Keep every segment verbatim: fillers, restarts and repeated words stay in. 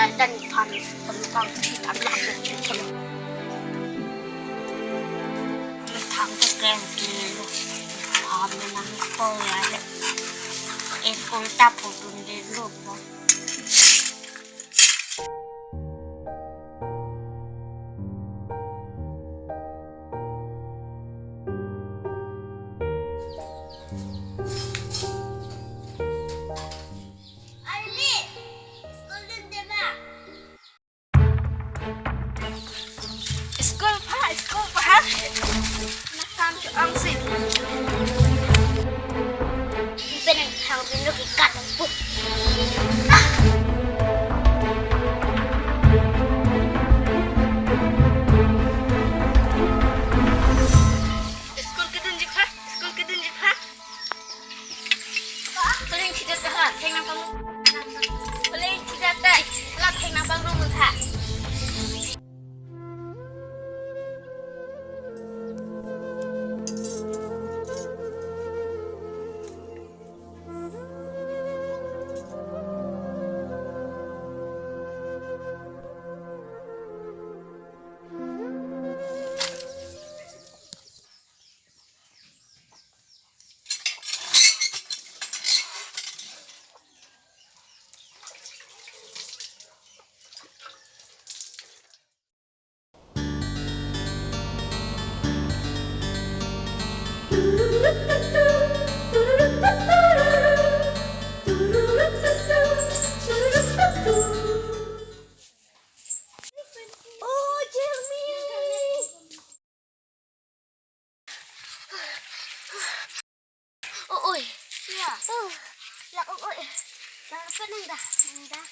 Dan phan phan pang si ablak si chalo. Thang ke keng kilo. Phan nang ko ya he. School ta putun de lo po. Arli, school dun deba. School pha, school pha. Nakam ke angsi. Penang hang binu ke kat pu. School kedun ji pha, school kedun ji pha. Puleng chidat ta ha, theng nang pang. Puleng chidat ta, la theng nang pang rung ha. Oh, Jeremy. Oh, oi. Ya. Uh, la, oh, oi. Nang apa nang dah? Nang dah.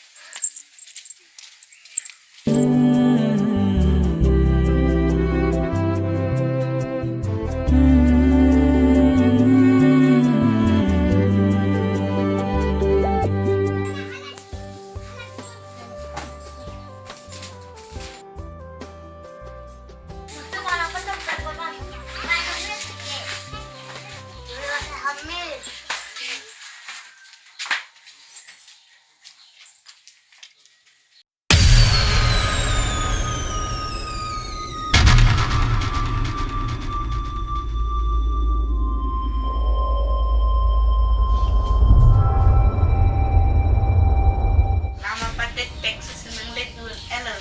Lama padet pek susunang let dul elo.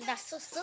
Dah susu.